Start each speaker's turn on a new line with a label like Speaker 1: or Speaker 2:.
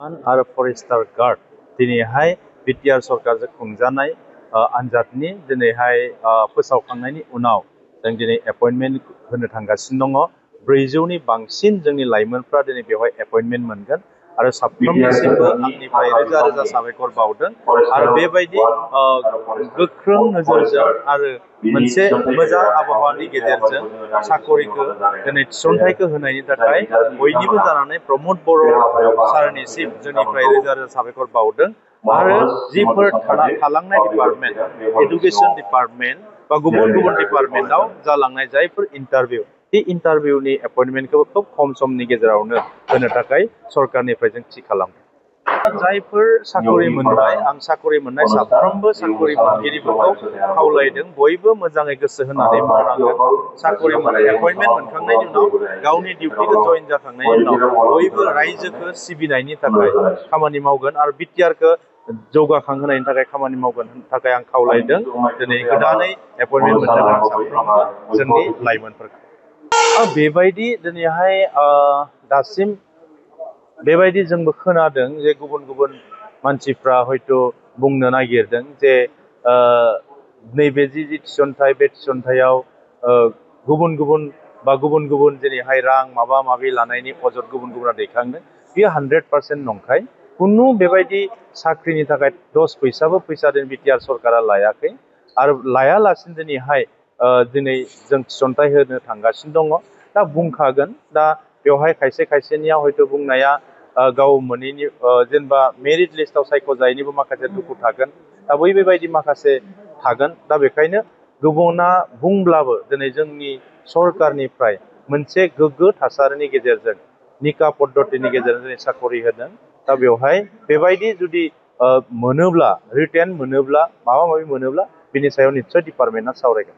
Speaker 1: आरो forester guard दिनैहाय BTR सरकारजों खुंजानाय आनजादनि दिनैहाय फोसावखांनायनि उनाव जों दिनै एपइन्टमेन्ट होनो थांगासिनो दङ। 400नि बांसिन जोंनि लाइमोनफ्रा दिनै बेवहाय एपइन्टमेन्ट मोनगोन आरो साफ्रोमनिसिमबो आंनिफ्राय रोजा रोजा साबायखर बावदों आरो बेबायदि गोख्रों नोजोरजों आरो मोनसे मोजां आबहावानि गेजेरजों साकरिखौ दिनै थिसनथाइखौ होनायनि थाखाय बयनिबो जानानै प्रमद बर' सारनिसिम जोंनिफ्राय रोजा रोजा साबायखर बावदों आरो जिफोर थालांनाय डिपार्टमेन्ट एडुकेशन डिपार्टमेन्ट बा गुबुन गुबुन डिपार्टमेन्टआव जालांनाय जायफोर इन्टारभिउ बे इन्टारभिउनि एपइन्टमेन्टखौ खोब खम समनि गेजेरावनो होनो थाखाय सरकारनिफ्राय जों थि खालामदों। जायफोर साकरि मोनबाय आं साकरि मोननाय साफ्रोमबो साकरि मोनगिरिफोरखौ खावलायदों बयबो मोजाङै गोसो होनानै मावनांगोन। साकरि एपइन्टमेन्ट मोनखांनायनि उनाव गावनि डिउटिखौ जइन जाखांनायनि उनाव बयबो रायजोखौ सिबिनायनि थाखाय खामानि मावगोन आरो बिटिआरखौ जौगाखांहोनायनि थाखाय खामानि मावगोन थाखाय आं खावलायदों दिनै गोदानै एपइन्टमेन्ट मोनदों साफ्रोमबो जोंनि लाइमोनफोरखौ। बेबायदि दिनैहाय दासिम बेबायदि जोंबो खोनादों जे गुबुन गुबुन मानसिफ्रा हयथ' बुंनो नागिरदों जे नैबे जि थिसनथाइ बे थिसनथाइयाव गुबुन गुबुन जेरैहाय रां माबा माबि लानायनि अजद गुबुन गुबुना दैखांदों। बेयो 100% नंखाय। खुनु बेबायदि साख्रिनि थाखाय 10 फैसाबो फैसा दिन बिटिआर सरकारा लायाखै आरो लायालासिनो दिनैहाय दिनै जों थिसनथाइ होनो थांगासिनो दङ। दा बुंखागोन दा बेवहाय खायसे खायसेनिया हयथ' बुंनाया गाव मोनैनि जेनेबा मेरिट लिस्टआव सायख'जायैनिबो माखासे दुखु थागोन। दा बेबायदि माखासे थागोन। दा बेखायनो गुबुना बुंब्लाबो दिनै जोंनि सरकारनिफ्राय मोनसे गोग्गो थासारिनि गेजेरजों निका पद्धतिनि गेजेरजों दिनै साकरि होदों। दा बेवहाय बेबायदि जुदि मोनोब्ला रिटेन मोनोब्ला माबा माबि मोनोब्ला बिनि सायाव निस्सय डिपार्टमेन्टआ सावरायगोन।